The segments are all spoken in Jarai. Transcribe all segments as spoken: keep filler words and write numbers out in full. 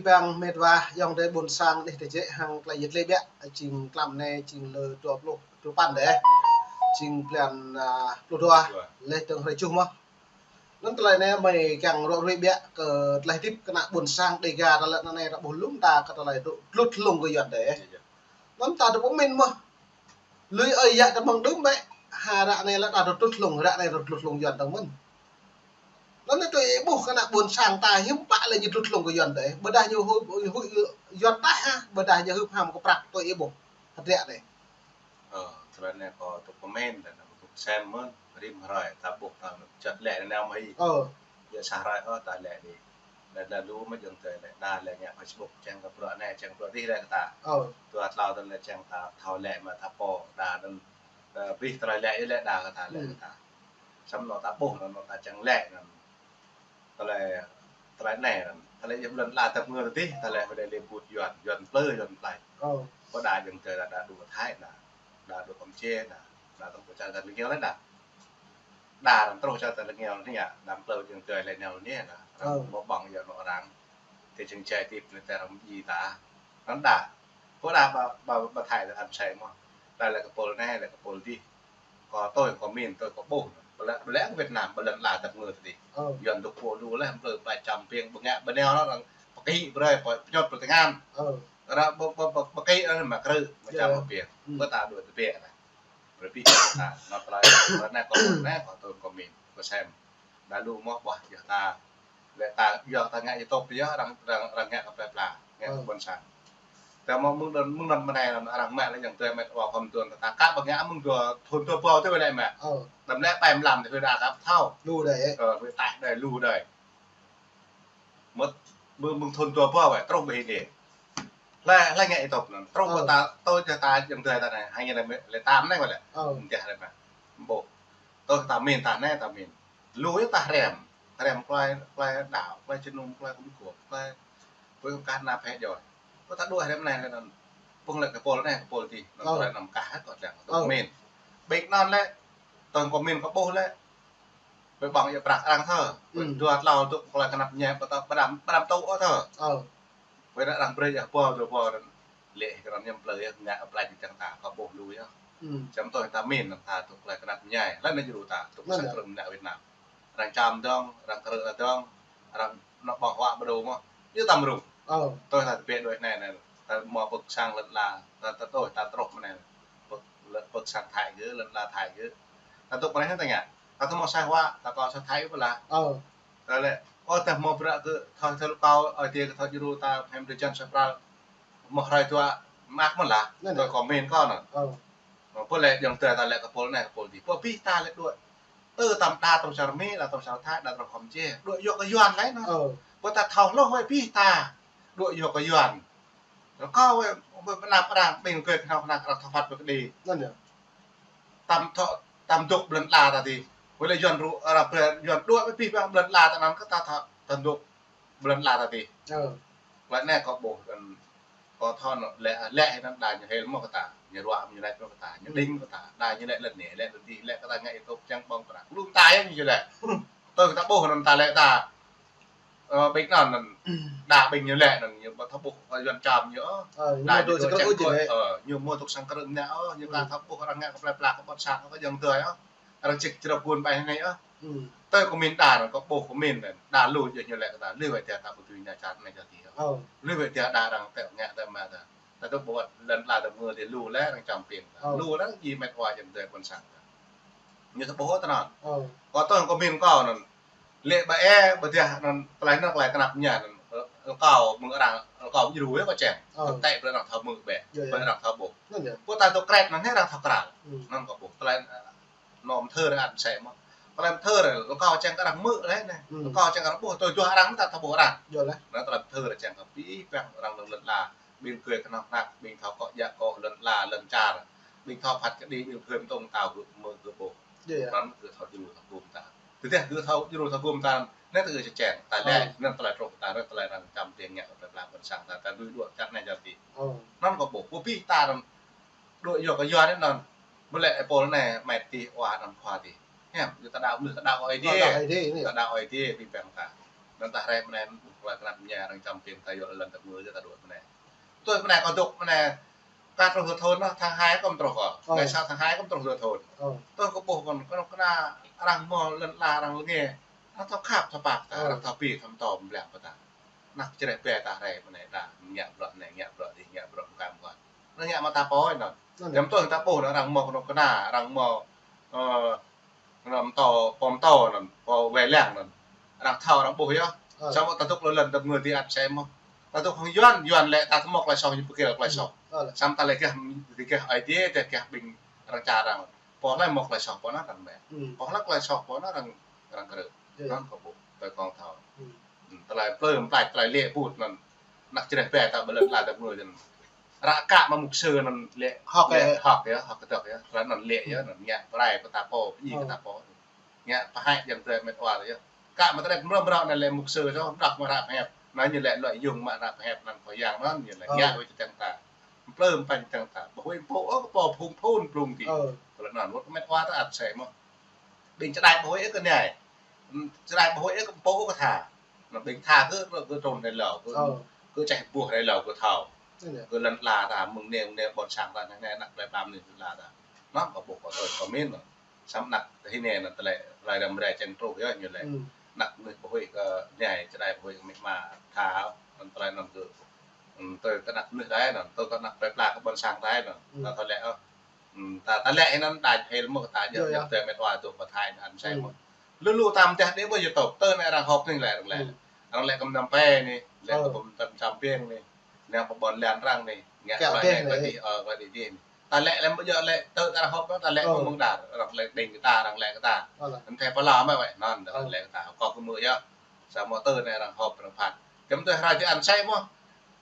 Abih bang met wa ayŏng adơi ƀôn sang dih tơjĕ hăng tơlơi yet lĕ biă, jing tlam anai jing lơ dua pluh dua păn dih. Jing blan, a, pluh dua, laih dơ̆ng hrơi tơjuh mơ̆n. Anŭn tơlơi anai mơi kiăng ră ruai biă kơ tơlơi hơdip kơ ană ƀôn sang Dêga ta lĕ anai ta ƀuh lŏm ta kơ tơlơi dŏ tlut hlung kơ Yuan dih. Anŭn ta dŏ pơmĭn mơ̆n. Lui ơi yă ta mơ̆ng đưm bĕ, ha ră anai lĕ ta dŏ tlut hlung, ră anai dŏ tlut hlung Yuan dơ̆ng mơ̆n. Anŭn tui ih ƀuh kơ ană ƀôn sang ta hiư̆m pă lĕ ñu tlut hlung kơ Yuan dih. Ƀôdah ñu huĭ, huĭ Yuan taih hă, ƀôdah ñu hưp ham kơ prăk tui ih ƀuh. Hơdră dih. Ơ, tơlơi anai kâo tŭ pơmĭn, tơlơi anai kâo tŭ sem mơ̆n, rĭm hrơi ta ƀuh ta čăt lĕ anai mơ̆n hĭ. Ơ. Biă sa hrơi ôh ta lĕ dih. Lĕ, lĕ lu mơ̆n ayŏng adơi lĕ, đa lĕ ngă Facebook, čang kơ bruă anai, čang bruă dih lĕ kơ ta. Ơ. Dua tlâo tơl lĕ čang ta thâo lĕ mă ta pô, đa anŭn, ơ, abih tơlơi lĕ yơh lĕ đa kơ ta lĕ kơ ta. Samơ̆ anŭn ta ƀuh anŭn, anŭn ta čang lĕ anŭn. Tơlơi, tơlơi anai anŭn. Tơlơi yơh blan ala tơp ngơ tih, tơlơi hơdai lĕ ƀut Yuan, Yuan plơi, Yuan plơi. Ơ. Kơ đa ayŏng adơi đa, đa dŏ Thái anŭn, đa dŏ Kampuchia anŭn, đa tŏng kơ čar ta lĕ ngeo lĕ đa. Đa anŭn truh čar ta lĕ ngeo anai yơh, đa plơi ayŏng adơi lĕ ngeo anai yơh anŭn. Ơ. Mơ̆ ƀơ̆ng yơh anŭn arăng. Tơ čang čai tip anai tơ arăng ji ta. Anŭn đa. Kơ đa ƀă, ƀă, ƀă Thái ta ăn sai mơ̆n. Đa lĕ kơ pôl anai, lĕ kơ pôl dih. Kâo tui, kâo min, tui kâo ƀuh. Ƀơi lĕ, ƀơi lĕ Việt Nam, ƀơi lŏn ala tơp ngơ tih. Ơ. Yuan dŏ pô lu lĕ, plơi pai čăm piêng, ƀơ̆ng ngă, ƀơ̆ng neo anŭn, arăng pơkĭ brơi, pơñot pơtơngan. Ơ. Arăng ƀơ, ƀơ, ƀơ, pơkĭ anŭn mă krư̆, mă čăm mă piêng. Ơ. Kơ ta dŏ tơbiă anai. Brơi abih ta, anŭn tơlơi, tơlơi anai kâo, anai kâo tui kâo min, kâo sem. Đa lu mơ̆n ƀuh yơh ta. Lĕ ta, yua ta ngă YouTube yơh, arăng, arăng, arăng ngă kơ plơi pla, ngă kơ ƀôn sang. Ta mơ̆ mơ̆ng anŭn, mơ̆ng anŭn mơ̆ng anai anŭn arăng mă lĕ ayŏng adơi met wa khŏm tuan ta kă ƀơ̆ng ngă mơ̆ng dua thŭn dua rơbâo tơ wơ̆t lĕ mă. Ơ. Đăm lĕ pai mlam tơ wơ̆t đa kăp thâo. Lu đơi. Ơ, wơ̆t taih đơi lu đơi. Mơ̆, mơ̆ng, mơ̆ng thŭn dua rơbâo wơ̆t, truh ƀơi anai. Hlơi, hlơi ngă YouTube anŭn. Truh ƀơi ta, tui ta ayŏng adơi ta anai, hăng ñu lĕ, lĕ tam anai wơ̆t lĕ. Ơ. Mơ̆ djơ̆ lĕ mă. Ƀuh. Tui ta min ta anai, ta min. Lu yơh ta hrăm. Hrăm tơlơi, tơlơi đaŏ, tơlơi jơnum, tơlơi kơmkup, tơlơi pơkă na phe joi. Kơ ta dŏ hrăm anai lĕ anŭn. Pơ̆ng lĕ kơ pôl anai, kơ pôl dih. Anŭn tơlơi anăm kah kơ tơlơi kơ min. Ƀing anŭn lĕ, tơl kơ min kơ ƀuh lĕ. Ƀơi ƀơ̆ng yơh prăk arăng thâo. Dua tlâo tŭ tơlơi kơnăp ñe, ƀu ta, ƀu đăm, ƀu đăm tŭ ôh thâo. Ƀơi anŭn arăng brơi yơh ƀuh, dua ƀuh anŭn. Lĕ kơ anŭn ñăm plơi yơh, ngă plơi čang ta, kơ ƀuh lu yơh. Čăm tui ta min, ta tŭ tơlơi kơnăp ñe. Lĕ anai djru ta, tŭ sang krơ̆ng mơnă Việt Nam. Arăng čăm dơ̆ng, arăng krư̆ dơ̆ng, arăng anŏ ƀơ̆ng huă ƀu djơ̆ mơ̆n. Yua ta mơ̆ rŭng. Ơ. Tui ta tơbiă đuaĭ anai anai. Ta mơ̆ pơ̆k sang lŏn ala, ta, ta tui ta truh mơ̆n anai. Pơ̆k, lŏn pơ̆k sang Thái gơ̆, lŏn ala Thái gơ̆. Ta tŭ mơ̆n anai ta ngă. Ta tŭ mơ̆ sai huă, ta kơ sang Thái pơla. Ơ. Ta lĕ, ơ, ta mơ̆ bruă kơ, thâo, thâo lu kâo, ơi adơi kơ thâo djru ta, hem dơ̆ng jăn sa pral. Mơ̆ hrơi dua, mă mơ̆n lah. Anŭn tui kơ min kơ anŭn. Ơ. Ơ, pô lĕ ayŏng adơi ta lĕ kơ pôl anai, kơ pôl dih. Pô abih ta lĕ dŏ. Tơ tam đa tơl čar Mi, đa tơl čar Thái, đa tơl Kampuchia. Dŏ yua kơ Yuan lĕ anŭn. Ơ. Pô ta thâo hloh wơ̆t abih ta. Dŏ yua kơ Yuan. Rơkâo wơ̆t, wơ̆t pơnap arăng, ƀing gơ̆ kơnơ̆ng kơnang arăng thâo phat wơ̆t kơđi. Anŭn yơh. Tam thâo, tam dŏ ƀơi lŏn ala ta dih. Wơ̆t lĕ Yuan ru, arăng brơi, Yuan dŏ wơ̆t abih bang ƀơi lŏn ala ta anŭn kơ ta thâo, tam dŏ ƀơi lŏn ala ta dih. Ơ. Tơlơi anai kâo ƀuh, kâo thâo anŭn lĕ, lĕ hĭ anŭn đa ñu hil mơ̆ kơ ta, ñu ruă ñu lĕ mơ̆ kơ ta, ñu đing kơ ta, đa ñu lĕ lŏn anai, lĕ lŏn dih, lĕ kơ ta ngă YouTube čang ƀơ̆ng prăk. Lu ta yơh ñu lĕ. Tui kơ ta ƀuh anŭn ta lĕ ta. Ơ, ƀing anŭn, anŭn, đa ƀing ñu lĕ anŭn, ñu ƀu thâo ƀuh, ơ, Yuan čăm ñu, ơ. Ơ, ñu đa mơ̆ ñu tŭ sang krơ̆ng ôh, ơ, ñu mơ̆ tŭ sang krơ̆ng mơnă, ơ, ñu ka thâo ƀuh arăng ngă kơ plơi pla kơ ƀôn sang kơ ayŏng adơi, ơ. Arăng čih črăp gun ƀai anai, ơ. Tui kơ min đa anŭn, kơ ƀuh kơ min anŭn, đa lu yơh ñu lĕ kơ ta, lui wơ̆t ta ƀu dưi ngă čar anai čar dih, ơ. Ơ. Lui wơ̆t ta đa arăng tơl ngă tơl mă ta. Ta tŭ ƀuh lŏn ala tơp ngơ dih lu lĕ arăng čăm piêng ta. Ơ. Lu lĕ djơ̆ met wa ayŏng adơi ƀôn sang ta. Ñu tŭ ƀuh tơ anŭn. Ơ. Kơ tui kơ min kâo anŭn. Lĕ ƀă ĕ, ƀă dih anŭn, tơlơi anŭn, tơlơi kơnăp ñe anŭn, ơ, kâo mơ̆ng arăng, kâo djru yơh kâo čem. Ơ. Tơl ƀơi arăng thâo mơ̆ ƀĕ, ơ, ƀơi arăng thâo ƀuh. Anŭn yơh. Pô ta tŭ krĕt anŭn hĭ arăng thâo krăl. Anŭn kâo ƀuh, tơlơi, ơ, anŭn mơthơ arăng ăn sai mơ̆n. Tơlơi mơthơ arăng, kâo čang kơ arăng mơ̆ lĕ anai. Kâo čang kơ arăng ƀuh, tui dua arăng ta thâo ƀuh arăng. Yơh lĕ. Anŭn tơlơi mơthơ arăng čang kơ abih bang arăng lŏn ala. Ƀing gơ̆ kơnơ̆ng kơnang, ƀing thâo kŏ djă kŏ lŏn ala, lŏn čar. Ƀing thâo phat kơđi, ƀing gơ̆ mơ̆ tŭ ta gơ̆ mơ̆ gơ̆ ƀuh. Yơh, yơh. Anŭn gơ̆ thâo djru thâo gum ta. Tơdah gơ̆ thâo djru thâo gum ta, anai tơ gơ̆ čơčen, ta lĕ, anŭn tơlơi truh ta, anŭn tơlơi arăng čăm piêng ngă kơ plơi pla ƀôn sang ta, ta lui dŏ čar anai čar dih. Anŭn kâo ƀuh, pô abih ta anŭn dŏ yua kơ Yuan anŭn, ƀu lĕ ơ pôl anai, met dih, wa anŭn khua dih. Hiam, yua ta đaŏ mơnuih, ta đaŏ Ơi Adai. Ta đaŏ Ơi Adai, abih bang ta. Anŭn ta rai mơ̆n anai, klă krăp ña arăng čăm ping ta yua lŏn ta ngui ta đuaĭ mơ̆n anai. Tui mơ̆n anai kâo dŏ mơ̆n anai. Ka truh dua thun anŭn, tháng hai kâo mơ̆n truh kâo. Ơ. Ngày sau tháng hai kâo mơ̆n truh dua thun. Ơ. Tui kâo ƀuh kâo, kâo kơna arăng hmâo lŏn ala arăng lơnge. Arăng thâo khăp thâo pap ta, ơ, arăng thâo pi thâo pơtô mơ̆ng ƀlĕng pơ ta. Anăk čơreh ƀe ta rai mơ̆n anai ta, ngă bruă anai, ngă bruă adih, ngă bruă mơkam mơguah. Anŭn ngă mă ta pô anŭn. Anŭn. Yua mơ̆ tui ta ƀuh anŭn arăng hmâo kơnuk kơna, arăng hmâo, ơ, Anŭn pơtô, pô pơtô anŭn, pô wai lăng anŭn. Arăng thâo arăng ƀuh yơh. Ơ. Samơ̆ ta dŏ lŏn ta ngui ti ăt sai mơ̆. Ta dŏ hăng Yuan, Yuan lĕ ta hmâo tơlơi soh ñu pơkil tơlơi soh. Ơ. Samơ̆ ta lĕ gah, gah Aê Diê, ta gah ƀing arăng čar arăng. Pô lĕ hmâo tơlơi soh pô anŭn arăng mĕ. Pô lĕ tơlơi soh pô anŭn arăng, arăng krư̆. Anŭn kâo ƀuh, tơlơi kông thâo. Tơlơi plư mơ̆ tơlơi lĕ ƀut anŭn. Anăk čơreh ƀe ta ƀơi lŏn ala ta ngui anŭn. Ră kă mă mục sư anŭn lĕ, hơ̆k lĕ, hơ̆k yơh, hơ̆k kơdŏk yơh. Tơlơi anŭn lĕ yơh, anŭn ngă pơrai pơ ta pô, pơjing pơ ta pô. Ngă pơhaih jang tơlơi met wa yơh. Kă mă tơlơi mrâo mrâo anŭn lĕ mục sư yơh, đŏk mă ră pơhiăp. Anŭn ñu lĕ lợi dụng mă ră pơhiăp anŭn Khua Yang anŭn ñu lĕ ngă wai čơdơ̆ng ta. Mplư mơ̆ pañ čơdơ̆ng ta. Ƀu huĭ pô ôh, kơ pô phung phun plung ti. Tơlơi anŭn wơ̆t met wa ta ăt sai mơ̆. Ƀing čơđai ƀu huĭ ôh kơ anai. Čơđai ƀu huĭ ôh kơ pô ôh kơ tha. Anŭn ƀing tha kơ, kơ, kơ trŭn rai lâo, kơ, kơ čeh ƀuh rai lâo kơ thâo. Kơ lŏn ala ta, mơ̆ng anai, mơ̆ng anai, ƀôn sang ta, anai, anai, anăk plơi pla anai lŏn ala ta. Anŭn kâo ƀuh kâo tui kâo min anŭn. Samơ̆ anăk hĭ anai anŭn tơlơi, tơlơi răm rai čang truh yơh ñu lĕ. Anăk mơnuih ƀu huĭ kơ anai, čơđai ƀu huĭ kơ amĭ ama tha, anŭn tơlơi anŭn kơ, tui kơ anăk mơnuih ta anŭn, tui kơ anăk plơi pla kơ ƀôn sang ta anŭn. Ta thâo lĕ ôh. Ta, ta lĕ hĭ anŭn đa hil mơ̆ ta djơ̆, djơ̆ tơlơi met wa dŏ pơ Thái anŭn sai mơ̆. Lu lu ta mơ̆ tơdah đĭ ƀơi YouTube, tơ anai arăng họp anai lĕ arăng lĕ. Arăng lĕ kơ mơnam pe anai, lĕ kơ pơm tam čăm ping anai, lĕ kơ ƀôn lan arăng anai, ngă tơlơi anai, tơlơi adih, ơ, tơlơi adih anai. Ta lĕ lĕ ƀơi djơ̆ lĕ tơ ta arăng họp anŭn ta lĕ kơ mơ̆ng đar, arăng lĕ đing kơ ta, arăng lĕ kơ ta. Anŭn thâo pơla mơ̆ wơ̆t, anŭn arăng lĕ kơ ta, kâo kơ mơ̆ yơh. Samơ̆ tơ anai arăng họp arăng phat. Kơ mơ̆ tui hrơi ti ăn sai mơ̆.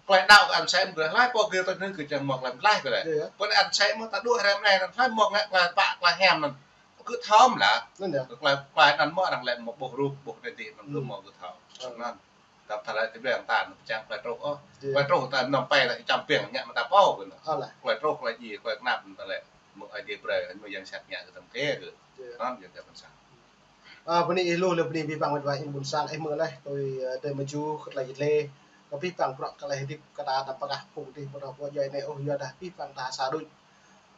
Tơlơi đaŏ kơ ăn sai mơ̆, hlơi pô gir tơ anŭn kơ čang mơ̆ tơlơi mơlaih kơ lĕ. Pơ anŭn ăn sai mơ̆, ta đuaĭ hrơi anai, hlơi mơ̆ ngă tơlơi pă tơlơi hiam anŭn. Kơ thâo mơ̆ lah. Tơlơi, tơlơi anŭn mơ̆ arăng lĕ mơ̆ ƀuh rup, ƀuh anai adih anŭn kơ mơ̆ kơ thâo. Anŭn. Ta thâo lĕ ti ƀing ta anŭn čang tơlơi truh ôh. Tơlơi truh ta mơnam pe ta čăm ping ngă mơ̆ ta pô kơ anŭn. Tơlơi truh, tơlơi djai, tơlơi kơnap ta lĕ. Mơ̆ Aê Diê brơi, mơ̆ Yang Sat ngă kơ tơm kơ kơ. Anŭn yơh kơ ƀôn sang. Ơ, bơni ih lu lĕ bơni abih bang met wa ih ƀôn sang ih mơ̆ lĕ, tui, ơ, tơlơi mơju kơ tơlơi jit lĕ. Kơ abih bang bruă kơ tơlơi hơdip kơ ta anăm pơkah phung dih pơtô pơjoi anai ôh, yua dah abih bang ta sa đôč.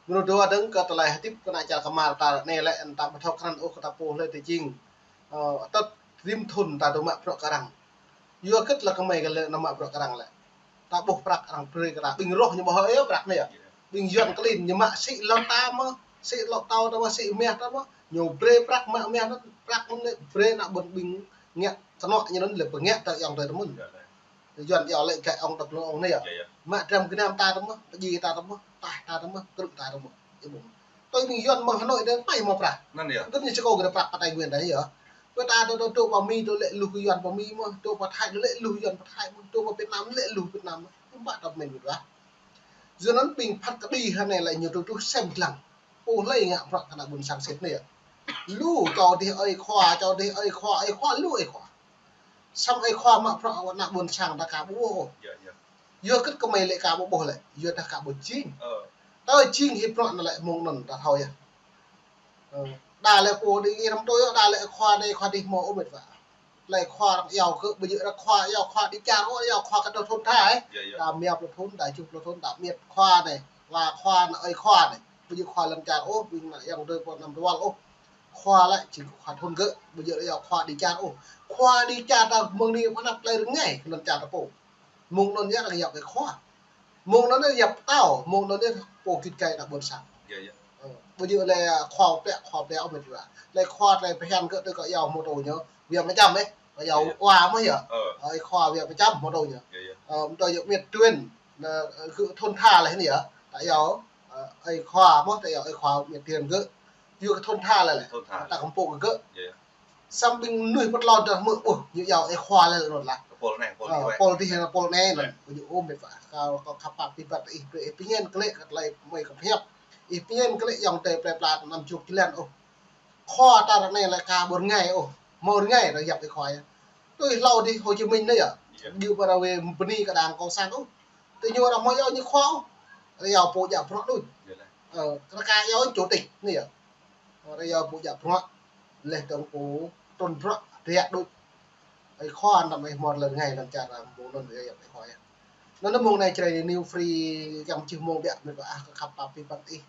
Mơnuih dua dơ̆ng kơ tơlơi hơdip kơ ană čar kơmar ta anai lĕ, anăm ta ƀu thâo krăn ôh kơ ta pô hlơi tơ jing. Ơ, tơl rĭm thun ta dŏ mă bruă kơ arăng. Yua kơ tơlơi kơmơi kơ lĕ anăm mă bruă kơ arăng lĕ. Ta ƀuh prăk arăng brơi kơ ta ƀing roh ñu ƀu hơi ôh prăk anai yơh. Ƀing Yuan klin ñu mă sĭ lŏn ta mơ̆, sĭ lŏn tâo ta mơ̆, sĭ mah ta mơ̆. Ñu brơi prăk mă mah anŭn, prăk anŭn lĕ brơi ană ƀôn ƀing ngă kơnuk ñu anŭn lĕ pơngă ta ayŏng adơi ta mơ̆n. Yuan yua lĕ gah ŏng ta glông ŏng anai yơh. Mă dram gơnam ta ta mơ̆, pơjing ta ta mơ̆, tah ta ta mơ̆, krư̆ ta ta mơ̆. Ih ƀuh. Tui ƀing Yuan mơ̆ Hà Nội dơ̆ng pai hmâo prăk. Anŭn yơh. Anŭn ñu čơkâo gơnam prăk pơ Tây Nguyên ta yơh. Pơ ta dŏ, dŏ, dŏ pơ Mi dŏ lĕ lu kơ Yuan pơ Mi mơ̆, dŏ pơ Thái dŏ lĕ lu Yuan pơ Thái mơ̆, dŏ pơ Việt Nam lĕ lu Việt Nam mơ̆. Hiư̆m pă ta pơmĭn wơ̆t lah. Yua anŭn ƀing phat kơđi hơnai lĕ ñu truh truh sem lăng. Pô hlơi ngă prăk kơ ană ƀôn sang sĭt anai yơh. Lu čô dih ơi khua, čô dih ơi khua, ơi khua, lu ơi khua. Samơ̆ ơi khua mă prăk ană ƀôn sang ta ka ƀu ƀuh ôh. Yua kơ kơmơi lĕ ka ƀu ƀuh lĕ, yua dah ka ƀu jing. Tơ jing hĭ prăk anŭn lĕ mơ̆ng anŭn ta thâo yơh. Ơ, đa lĕ pô dih ih răm tui, đa lĕ khua anai khua dih mơ̆ ôh met wa. Lĕ khua arăng iâu kơ, ƀu djơ̆ arăng khua, iâu khua dih čar ôh, iâu khua kơ dua thun tha ê. Đa mia pluh thun, đa juh pluh thun, đa miet khua anai, la khua anai, ơi khua anai. Ƀu djơ̆ khua lŏn čar ôh, ƀing ană ayŏng adơi pô anăm tơwăl ôh. Khua lĕ jing khua thun gơ̆, ƀu djơ̆ iâu khua dih čar ôh. Khua dih čar ta mơ̆ng anai pơ anăp tơlơi rơngai kơ lŏn čar ta pô. Mơ̆ng anŭn yơh arăng yap kơ khua. Mơ̆ng anŭn yơh yap pơtao, mơ̆ng anŭn yơh pô git gai ană ƀôn sang. Ơ, ƀu djơ̆ lĕ khua plĕ, khua plĕ ôh met wa. Lĕ khua tơlơi pơhiăp kơ tơ kơ iâu mơtô ñu, wia mơčăm ê. Kơ iâu wa mơ̆ yơh. Ơ, khua wia mơčăm mơtô ñu. Ơ, mơtô ñu miet tuên. Anai, kơ thun tha lĕ anai yơh. Ta iâu, ơ, ơi khua mơ̆, ta iâu ơi khua miet tuên gơ̆. Yua kơ thun tha lĕ lĕ. Ta kơmpôk gơ̆. Samơ̆ ƀing mơnuih pơtlon ta hmư̆, ƀuh, ñu iâu ơi khua lĕ anŭn lah. Pôl anai, pôl anai, pôl anai, pôl anai. Ƀu djơ̆ ôh met wa. Kâo, kâo khăp pap abih bang ih, ih pơñen kơ lĕ kơ tơlơi mơi kơ pơhiăp. Ih pơñen kơ lĕ ayŏng adơi plơi pla anăm čuk jơlan ôh. Khua ta ră anai lĕ ka ƀu rơngai ôh. Hmâo rơngai arăng yap ơi khua yơh. Tui hlâo dih Hồ Chí Minh anai yơh. Djơ̆ pơ ră wai bơni kơ đảng cộng sản ôh. Tơ ñu arăng hmâo iâu ñu khua ôh. Arăng iâu pô djă bruă đôč. Ơ, kơ ka iâu chủ tịch anai yơh. Arăng iâu pô djă bruă, leh dơ̆ng pô trŭn bruă, djă đôč. Ơi khua anăm ơi hmâo lơ rơngai lăm čar, a, mơ̆ng anŭn ơi yap ơi khua yơh. Anŭn mơ̆ng anai Jrai New Free kiăng mơčih mơ̆ng biă mơ̆n kơ ah kơ khăp pap pih păng ih.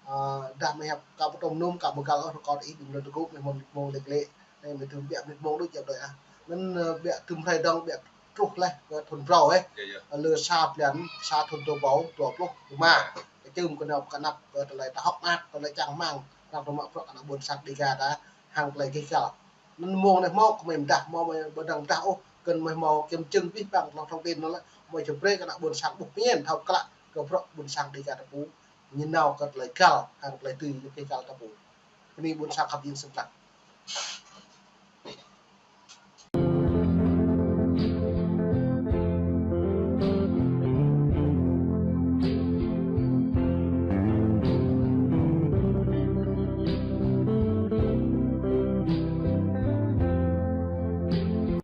A, dah mơ̆ hiăp kơ pơtŏm num kơ mơgal ôh rơkâo ih ƀing lŏn tơgŭ mơ̆ mơ̆ng mơ̆ng lĕ lĕ. Anai mơ̆ tŭm biă mơ̆ mơ̆ng đôč yap đơi ah. Anŭn, ơ, biă tŭm hrơi dong biă truh laih kơ thun phrâo ih. Yơh, yơh. Lơ sa blan, sa thun dua rơbâo dua pluh rơma. Kơčưm kơnơ̆p kơnăp kơ tơlơi ta hŏk mơak, tơlơi čang rơmang, arăng tơma bruă kơ ană ƀôn sang Dega ta hăng tơlơi gêh gal. Anŭn mơ̆ng anai hmâo kơ mơi mơdah, hmâo mơi ƀu dăng mơdah ôh, kơnơ̆ng mơi hmâo kiểm chứng pih păng tlŏng thông tin anŭn lĕ, mơi či brơi kơ ană ƀôn sang ƀuh pơmĭn thâo klă kơ bruă ƀôn sang Dega ta pô, ñu nao kơ tơlơi gal, hăng tơlơi tui gêh gal ta pô. Kơ anai ƀôn sang khăp jing sĭt lăng.